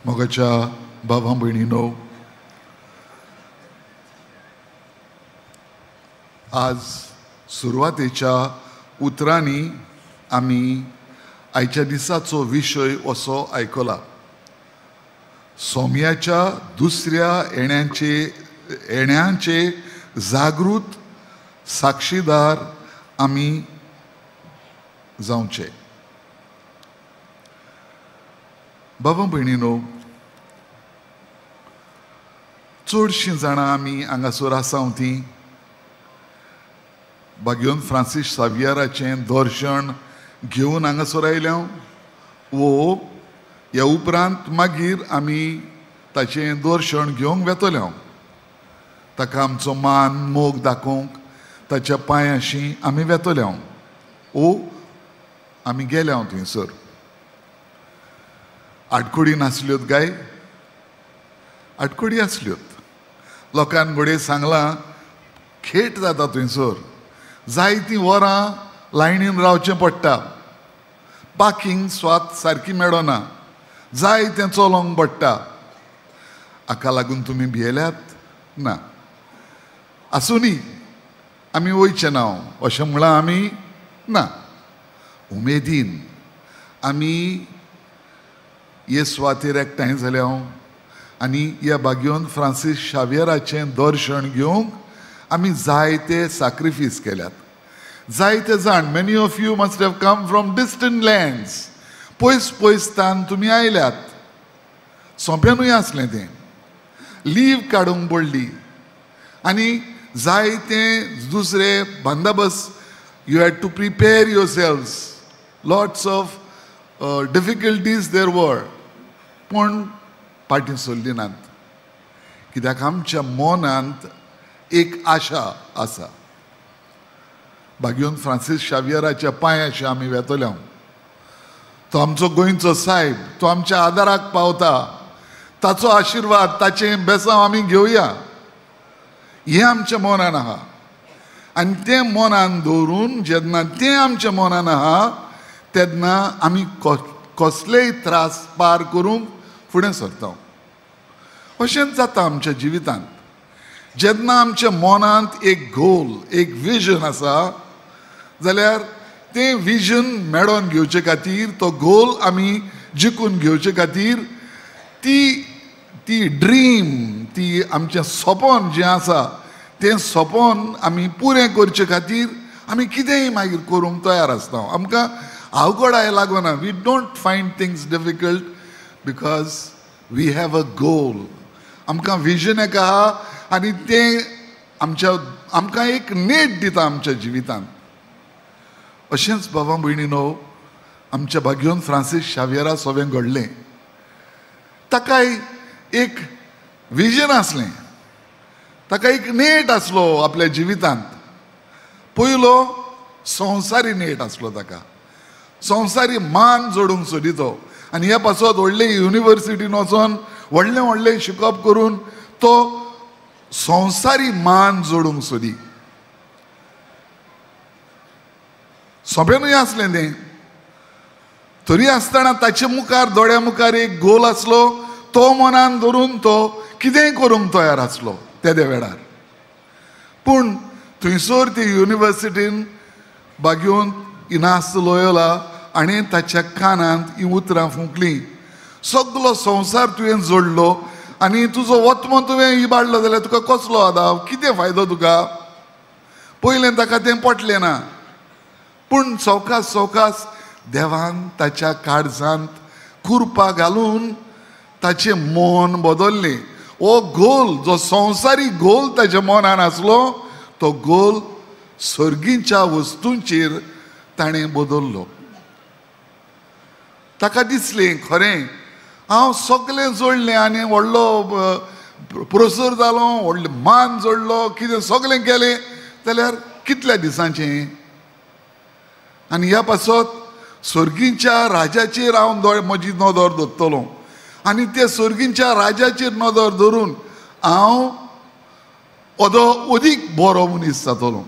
मोगाच्या भावा भयणीनो, आज सुरवातेच्या उतरांनी आमी आयच्या दिसाचो विशय असो आयकला, सोम्याच्या दुसऱ्या येण्याचे जागृत साक्षीदार आमी जावचे. बाबा भयणीनो, चडशीं जाणां आमी हांगासर आसा ती बागयोन फ्रांसीस सावियराचें दर्शन घेवन हांगासर आयल्या वो ह्या उपरांत मागीर आमी ताचें दर्शन घेवंक वेतले. ताका आमचो मान मोग दाखोवंक ताच्या पांयाशी आमी वेतले ओ आमी गेल्या थंयसर. आडखोडी नासल्योत काय? आडखोडी आसल्योत. लोकान घडये सांगलां खेट जाता थंयसर, जायतीं वरां लायनीन रावचें पडटा, पार्किंग स्वात सारकी मेळना, जाय तें चलोवंक पडटा. हाका लागून तुमी भियेल्यात ना? आसूं आमी वयचें ना अशें म्हळां आमी ना. उमेदीन आमी हे सुवातेर एकठांय जाल्या आनी ह्या बागयोन फ्रांसीस शावियराचें दर्शन घेवंक आमी जायते साक्रिफीस केल्यात. जायते जाण, many of you must have come from distant lands, पयस पयसतान तुमी आयल्यात. सोंपें आसलें तें, लीव काडूंक पडली आनी जायते दुसरे बंदोबस्त. You had to prepare yourselves, lots of difficulties there were, पूण फाटीं सरली नात, कित्याक आमच्या मनांत एक आशा आसा. बागयोन फ्रांसीस शावियराच्या पांयाशी आमी वेतले. तो आमचो गोंयचो सायब, तो आमच्या आदाराक पावता, ताचो आशिर्वाद, ताचें बेसांव आमी घेवया, हें आमच्या मनान आहा. आनी तें मनान दवरून जेन्ना तें आमच्या मनान आहा तेन्ना आमी कसलेय त्रास पार करूंक फुडें सरता. अशेंच जाता आमच्या जिवितांत. जेन्ना आमच्या मनांत एक गोल, एक विजन आसा जाल्यार तें विजन मेळोवन घेवचे खातीर, तो गोल आमी जिखून घेवचे खातीर, ती ती ड्रीम, ती आमचें सपन जें आसा तें सपन आमी पुरें करचे खातीर आमी कितेंय मागीर करूंक तयार आसता. आमकां अवघडाय लागना. We don't find things difficult because we have a goal. आमकां विजन एक आहा आनी तें आमच्या आमकां एक नेट दिता आमच्या जिवितांत. अशेंच बाबा भयणीनो, आमच्या बागयोन फ्रांसीस शावियरा सोवें घडलें. ताकाय एक विजन आसलें, ताका एक नेट आसलो आपल्या जिवितांत. पयलो संवसारी नेट आसलो ताका, संवसारी मान जोडूंक सोदी तो, आनी ह्या पासत व्हडले युनिवर्सिटीन वचोन व्हडलें व्हडलें शिकप करून तो संवसारी मान जोडूंक सोदी. सोंपें न्हय आसलें तें, तरी आसतना ताचे मुखार दोळ्या मुखार एक गोल आसलो, तो मनान धरून तो कितेंय करूंक तयार आसलो तेदे वेळार. पूण थंयसर ती युनिवर्सिटीन बागयोन इनास लोयोला आनी ताच्या कानांत ही उतरां फुंकलीं, सगलो संवसार तुवें जोडलो आनी तुजो वतमो तुवें इबाडलो जाल्यार तुका कसलो आदाव, कितें फायदो तुका? पयलें ताका तें पटलें ना, पूण सवकास सवकास देवान ताच्या काळजांत कुरपा घालून ताचें मन बदल्लें. हो गोल, जो संवसारी गोल ताच्या मनान आसलो तो गोल सर्गीच्या वस्तूंचेर ताणें बदल्लो. ताका दिसलें खरें हांव सगळें जोडलें आनी व्हडलो प्रोसर जालो, व्हडलो मान जोडलो, कितें सगळें केलें जाल्यार कितल्या दिसांचें? आनी ह्या पासत सर्गीच्या राजाचेर हांव दोळे म्हजी नदर दवरतलो आनी ते सर्गीच्या राजाचेर नदर धरून हांव अदो अदीक बरो मनीस जातलो,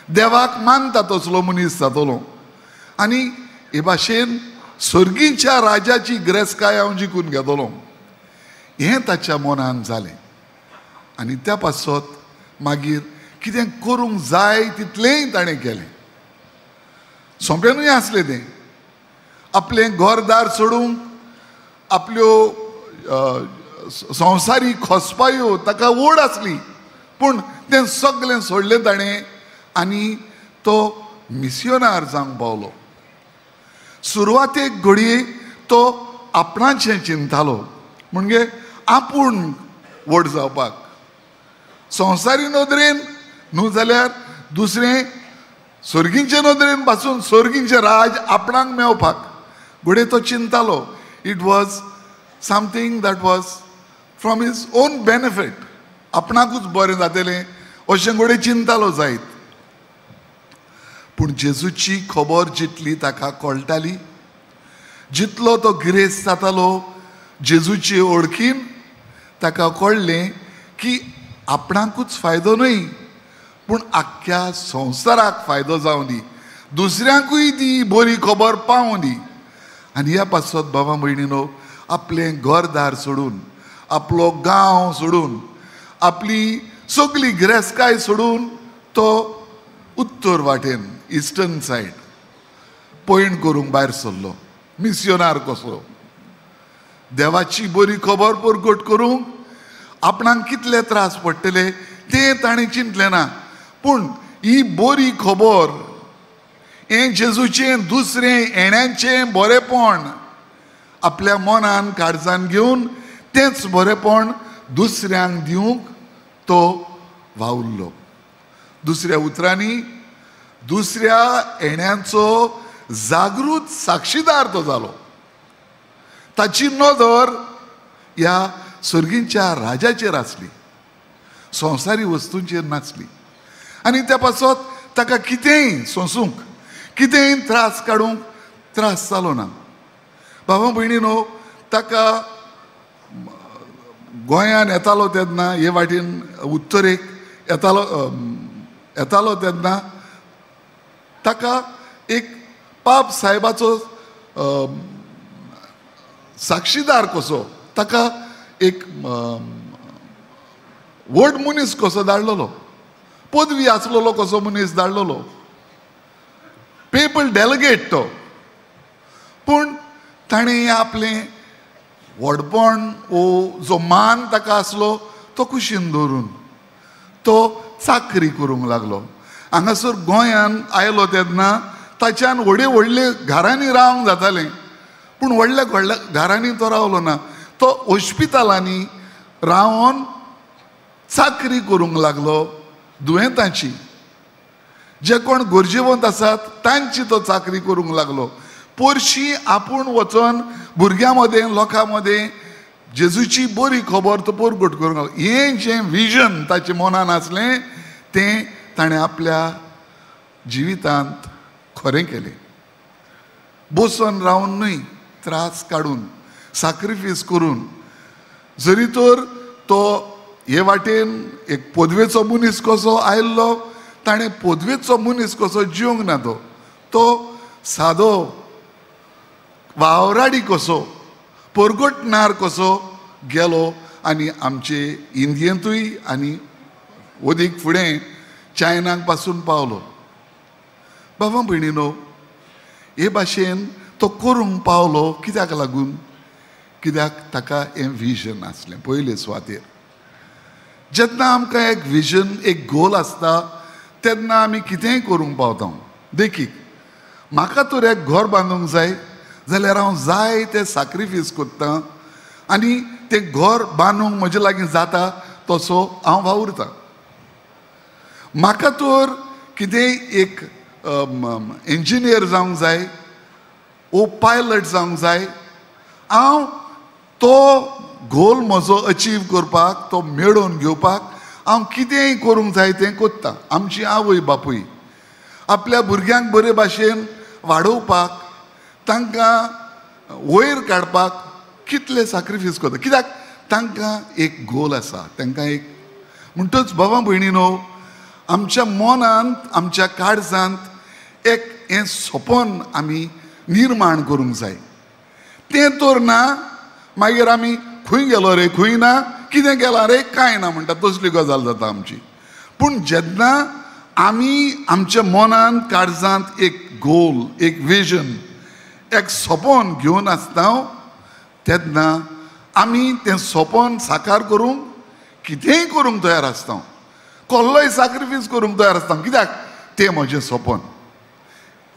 देवाक मानता तसलो मनीस जातलो आनी हे भाशेन सर्गीच्या राजाची ग्रेसकाय हांव जिखून घेतलो. हें ताच्या मनान जालें. आनी त्या पासत मागीर कितें करूंक जाय तितलेंय ताणें केलें. सोंपेंनूय आसलें तें, आपलें घरदार सोडूंक, आपल्यो संवसारी खोसपायो ताका ओड आसली, पूण तें सगळें सोडलें ताणें आनी तो मिसियोनार जावंक पावलो. सुरवातेक घडये तो आपणाचें चिंतालो, म्हणजे आपूण व्हड जावपाक, संवसारी नदरेन न्हू जाल्यार दुसरें सर्गींचे नदरेन पासून सर्गींचें राज आपणाक मेळपाक घडये तो चिंतालो. It was something that was from his own benefit, आपणाकूच बरें जातलें अशें घडये चिंतालो जायत. पूण जेजूची खबर जितली ताका कळटाली, जितलो तो गिरेस्त जातालो जेजूची ओळखीन, ताका कळ्ळें की आपणाकूच फायदो न्हय पूण आख्ख्या संवसाराक फायदो जावं दी, दुसऱ्यांकूय ती बरी खबर पावूं दी. आनी ह्या पासत बाबा भयणीनो आपलें घरदार सोडून, आपलो गांव सोडून, आपली सगली गिरेस्तकाय सोडून तो उत्तर वाटेन इस्टर्न सायड पयण करूंक भायर सरलो, मिसियोनार कसो. देवाची बरी खबर परगट करूंक आपणाक कितले त्रास पडटले तें ताणें चिंतलें ना, पूण ही बरी खबर, हें जेजूचें दुसरें येण्याचें बरेपण आपल्या मनान काळजान घेवन तेंच बरेपण दुसऱ्यांक दिवंक तो वावुरलो. दुसऱ्या उतरांनी दुसऱ्या येण्याचो जागृत साक्षीदार तो जालो. ताची नदर ह्या सर्गींच्या राजाचेर आसली, संवसारी वस्तूंचेर नासली. आनी त्या पासत ताका कितेंय सोंसूंक, कितेंय त्रास काडूंक त्रास जालो ना. बाबा भयणीनो, ताका गोंयान येतालो तेन्ना, हे वाटेन उत्तरेक येतालो तेन्ना ताका एक पाप साहेबाचो साक्षीदार कसो, ताका एक व्हड मनीस कसो धाडलेलो, पदवी आसलेलो कसो मनीस धाडलेलो, पेपल डेलिगेट तो. पूण ताणें आपलें व्हडपण वो जो मान ताका आसलो तो कुशीन दवरून तो चाकरी करूंक लागलो. हांगासर गोंयान आयलो तेन्ना ताच्यान व्हडले व्हडले घरांनी रावंक जातालें, पूण व्हडल्या व्हडल्या घरांनी तो रावलो ना, तो हॉस्पिटलांनी रावन चाकरी करूंक लागलो दुयेंतांची, जे कोण गरजेवंत आसात तांची तो चाकरी करूंक लागलो. पोरशी आपूण वचोन भुरग्यां मदें, लोकां मदें जेजूची बरी खबर तो परगट करूंक लागलो. हें जें विजन ताचें मनान आसलें तें ताणें आपल्या जिवितांत खरें केलें. बसून रावन न्हय, त्रास काडून, साक्रिफीस करून. जरी तर तो हे वाटेन एक पदवेचो मनीस कसो आयिल्लो, ताणें पदवेचो मनीस कसो जिवंक ना, तो तो सादो वावराडी कसो, परगटणार कसो गेलो आनी आमचे इंडियेंतूय आनी वदीक फुडें चायनाक पासून पावलो. बाबा भयणीनो, हे भाशेन तो करूंक पावलो कित्याक लागून? कित्याक ताका हें विजन आसलें पयले सुवातेर. जेन्ना आमकां एक विजन, एक गोल आसता तेन्ना आमी कितेंय करूंक पावता. देखीक, म्हाका तर एक घर बांदूंक जाय जाल्यार हांव जाय तें साक्रिफीस करतां आनी तें घर बांदूंक म्हजे लागीं जाता तसो हांव वावुरतां. म्हाका तर कितेंय एक इंजिनियर जावंक जाय वो पायलट जावंक जाय, हांव तो गोल म्हजो अचीव करपाक, तो मेळोवन घेवपाक हांव कितेंय करूंक जाय तें करतां. आमची आवय बापूय आपल्या भुरग्यांक बरे भाशेन वाडोवपाक, तांकां वयर काडपाक कितले साक्रिफीस करता, कित्याक तांकां एक गोल आसा, तांकां एक. म्हणटच बाबा भयणीनो, आमच्या मनांत, आमच्या काळजांत एक हें सपन आमी निर्माण करूंक जाय. तें तर ना मागीर आमी खंय गेलो रे, खंय ना, कितें केलां रे, कांय ना म्हणटा, तसली गजाल जाता आमची. पूण जेन्ना आमी आमच्या मनांत काळजांत एक गोल, एक विजन, एक सपन घेवन आसता तेन्ना आमी तें सपन साकार करूंक कितेंय करूंक तयार आसता, कसलोय साक्रिफायस करूंक तयार आसता. कित्याक तें म्हजें सपन.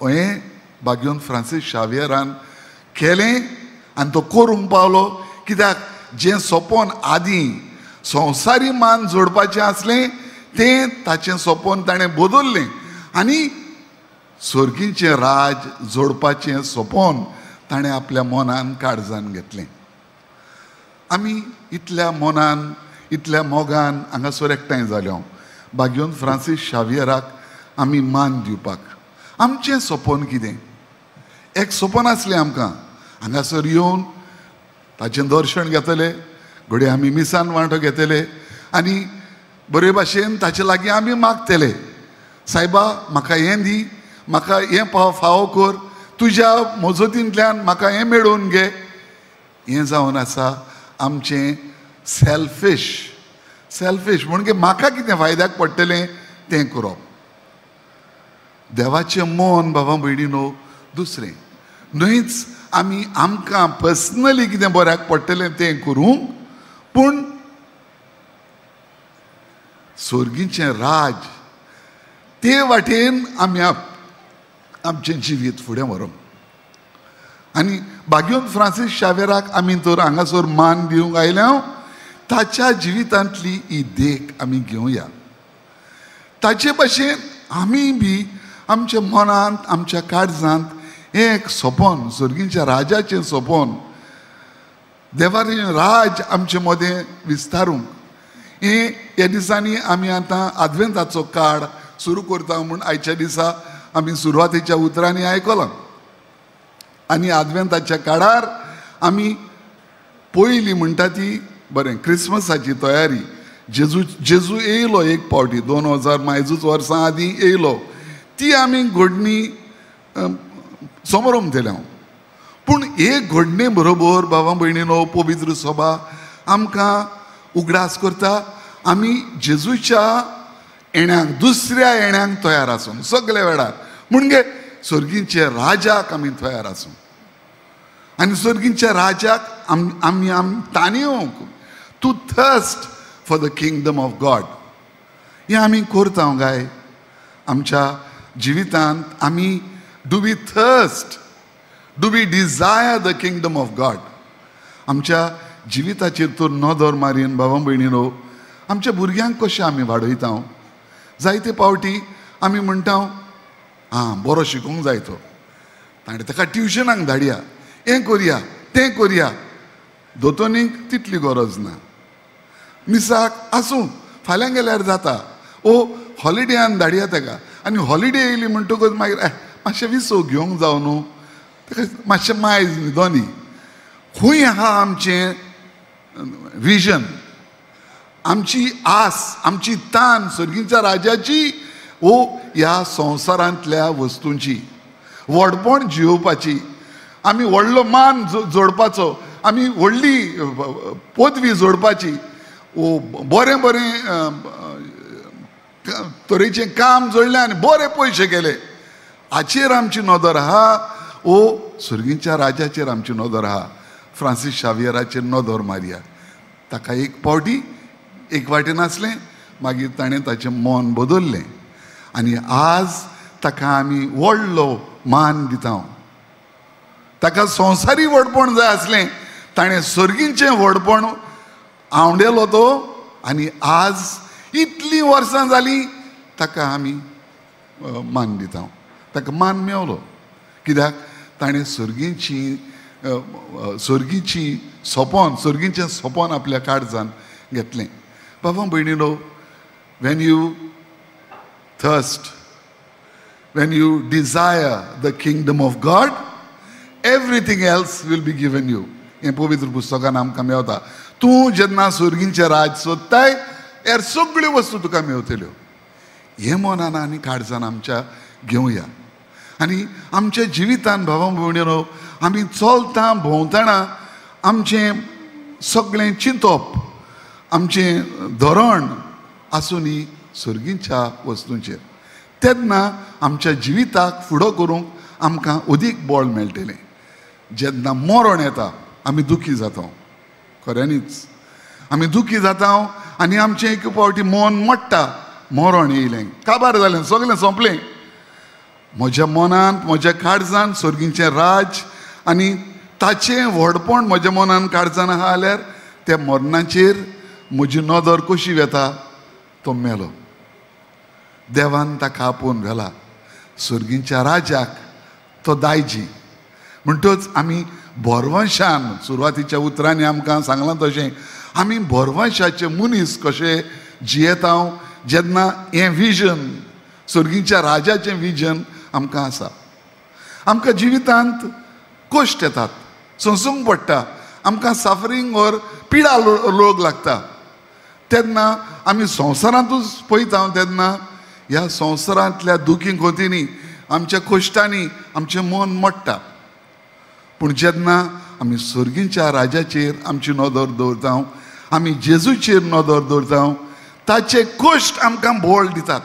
हें भाग्योन फ्रांसीस शावियरान केलें आनी तो करूंक पावलो. कित्याक जें सपन आदीं संवसारी मान जोडपाचें आसलें तें ताचें सपन ताणें बदल्लें आनी स्वर्गीचें राज जोडपाचें सपन ताणें आपल्या मनान काळजान घेतलें. आमी इतल्या मनान इतल्या मोगान हांगासर एकठांय जाल्या भाग्योन फ्रांसीस शावियराक आमी मान दिवपाक. आमचें सपन कितें? एक सपन आसलें आमकां हांगासर येवन ताचें दर्शन घेतले, घडये आमी मिसान वांटो घेतले आनी बरे भाशेन ताचे लागीं आमी मागतले, सायबा म्हाका हें दी, म्हाका हें फावो कर, तुज्या मजतींतल्यान म्हाका हें मेळोवन घे. हें जावन आसा आमचें सेल्फीश. सेल्फीश म्हणजे म्हाका कितें फायद्याक पडटलें तें करप. देवाचें मन बाबा भयणीनो दुसरें न्हयच आमी आमकां पर्सनली कितें बऱ्याक पडटलें तें करूंक, पूण स्वर्गीचें राज ते वाटेन आमी आमचें जिवीत फुडें व्हरूंक. आनी भाग्योन फ्रांसीस शावेराक आमी तर हांगासर मान दिवंक आयल्या, ताच्या जिवितांतली ही देख आमी घेवया. ताचे भशेन आमी बी आमच्या मनांत आमच्या काळजांत एक सपन, स्वर्गीच्या राजाचें सपन, देवाचें राज आमचे मदें विस्तारूंक हें ह्या दिसांनी आमी आतां आदवेंताचो काळ सुरू करता म्हूण आयच्या दिसा आमी सुरवातेच्या उतरांनी आयकलां. आनी आदवेंताच्या काळार आमी पयली म्हणटा ती बरें क्रिसमसाची तयारी. जेजू येयलो एक पावटी 2000 मायजूच वर्सां आदीं येयलो, ती आमी घडणी समरोम केल्या. पूण एक घडणे बरोबर बाबा भयणीनो पवित्र सभा आमकां उगडास करता आमी जेजूच्या येण्याक, दुसऱ्या येण्याक तयार आसून सगल्या वेळार, म्हणजे स्वर्गीच्या राजाक आमी तयार आसूं. आनी स्वर्गीच्या राजाक आमी ताणेवंक to thirst for the kingdom of God हें आमी करता काय? आमच्या जिवितांत आमी do we thirst, do we desire the kingdom of God? आमच्या जिविताचेर तर नदर मारीन बाबा भयणीनो, आमच्या भुरग्यांक कशें आमी वाडयता? जायते पावटी आमी म्हणटा आं बरो शिकूंक जाय तो, ताणें ताका ट्युशनाक धाडया, हें करया तें करया. दोतोनीक तितली गरज ना, मिसाक आसूं फाल्यां गेल्यार जाता, ओ हॉलिडेयान धाडया ताका. आनी हॉलिडे येयली म्हणटकच मागीर मातशें विसव घेवंक जावं न्हू, ताका मातशें मायज न्हिदोनी. खंय आहा आमचें विजन, आमची आस, आमची तान स्वर्गीच्या राजाची ओ ह्या संवसारांतल्या वस्तूंची व्हडपण जियोवपाची, आमी व्हडलो मान जोडपाचो, आमी व्हडली पदवी जोडपाची, ओ बरें बरें तरेचें काम जोडलें आनी बरे पयशे केले, हाचेर आमची नदर आहा ओ स्वर्गीच्या राजाचेर आमची नदर आहा? फ्रांसीस शावियराचेर नदर मारया. ताका एक पावटी एक वाटेन आसलें, मागीर ताणें ताचें मन बदल्लें आनी आज ताका आमी व्हडलो मान दिता. ताका संवसारी व्हडपण जाय आसलें, ताणें स्वर्गीचें व्हडपण आंवडेलो तो, आनी आज इतलीं वर्सां जालीं ताका आमी मान दिता. ताका मान मेवलो कित्याक ताणें स्वर्गीची सपन, स्वर्गीचें सपन आपल्या काळजान घेतलें. बाबा भयणीनो, when you thirst, when you desire the kingdom of God, everything else will be given you. हें पवित्र पुस्तकान आमकां मेवता. तूं जेन्ना स्वर्गीचें राज सोदताय हेर सगळ्यो वस्तू तुका मेवतल्यो. हें मनान आनी काळजान आमच्या घेवया आनी आमच्या जिवितान भावा भयणीनो आमी चलता भोंवतना आमचें सगळें चिंतप, आमचें धोरण आसूनी सर्गीच्या वस्तूंचेर. तेन्ना आमच्या जिविताक फुडो करूंक आमकां अदीक बळ मेळटलें. जेन्ना मरण येता आमी दुखी जाता, खऱ्यांनीच आमी दुखी जाता आनी आमचें एक फावटी मन मोडटा. मरण येयलें, काबार जालें, सगळें सोंपलें. म्हज्या मनांत, म्हज्या काळजान सर्गीचें राज आनी ताचें व्हडपण म्हज्या मनान काळजान आहा जाल्यार त्या मरणाचेर म्हजी नदर कशी वेता? तो मेलो, देवान ताका आपोवन व्हेला सर्गीच्या राजाक, तो दायजी. म्हणटच आमी भरवंशान, सुरवातीच्या उतरांनी आमकां सांगलां तशें, आमी भरवंशाचे मनीस कशे जियेता जेन्ना हें विजन, सर्गीच्या राजाचें विजन आमकां आसा. आमकां जिवितांत कश्ट येतात, सोंसूंक पडटा, आमकां सफरींग ओर पिडा रोग लागता. तेन्ना आमी संवसारांतूच पळयता, तेन्ना ह्या संवसारांतल्या दुखी गोतींनी, आमच्या कश्टांनी आमचें मन मोडटा. पूण जेन्ना आमी सर्गीच्या राजाचेर आमची नदर दवरता, आमी जेजूचेर नदर दवरता, ताचे कश्ट आमकां बळ दितात.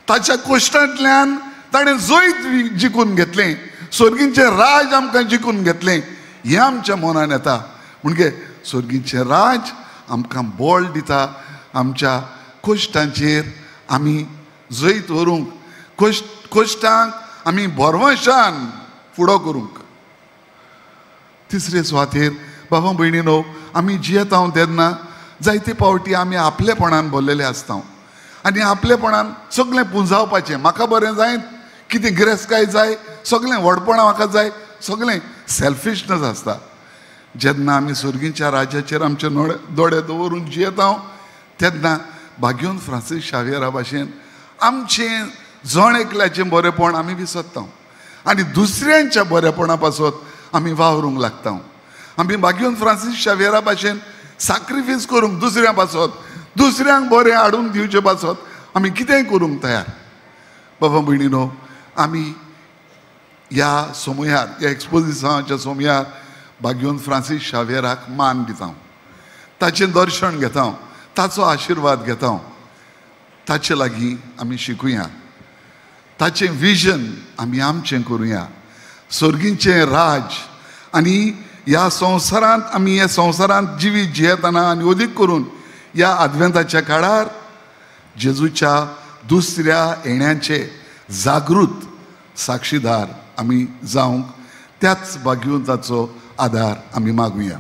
ताच्या कश्टांतल्यान ताणें जैत जिखून घेतलें, सर्गीचें राज आमकां जिखून घेतलें, हें आमच्या मनान येता. म्हणजे सर्गीचें राज आमकां बळ दिता, आमच्या कश्टांचेर आमी जैत व्हरूंक, कश्टांक आमी भरवंशान फुडो करूंक. तिसरे सुवातेर बाबा भयणीनो, आमी जियेता तेन्ना जायते फावटी आमी आपलेपणान भरलेले आसता आनी आपलेपणान सगळें पुंजावपाचें, म्हाका बरें जाय, कितें गिरेस्तकाय जाय, सगळें व्हडपणां म्हाका जाय, सगळें सेल्फिशनस आसता. जेन्ना आमी सर्गीच्या राजाचेर आमचे दोळे दवरून जियेता तेन्ना भाग्योन फ्रांसीस शाव्येरा भाशेन आमचें जण एकल्याचें बरेंपण आमी विसरता आनी दुसऱ्यांच्या बरेपणा पासत आमी वावरूंक लागता. आमी भाग्योन फ्रांसीस शाव्येरा भाशेन साक्रिफीस करूंक दुसऱ्यां पासत, दुसऱ्यांक बरें हाडून दिवचे पासत आमी कितेंय करूंक तयार. बाबा भयणीनो, आमी ह्या सोमयार, ह्या एक्सपोजिसांवाच्या सोमयार भाग्योन फ्रांसीस शाव्येराक मान दिता, ताचें दर्शन घेता, ताचो आशिर्वाद घेता. ताचे लागीं आमी शिकुया, ताचें विजन आमी आमचें करुया. सर्गीचें राज आनी ह्या संवसारांत आमी ह्या संवसारांत जिवीत जियेतना आनी अदीक करून ह्या आदवेंताच्या काळार जेजूच्या दुसऱ्या येण्याचे जागृत साक्षीदार आमी जावंक त्याच भाग्यवंताचो आदार आमी मागुया.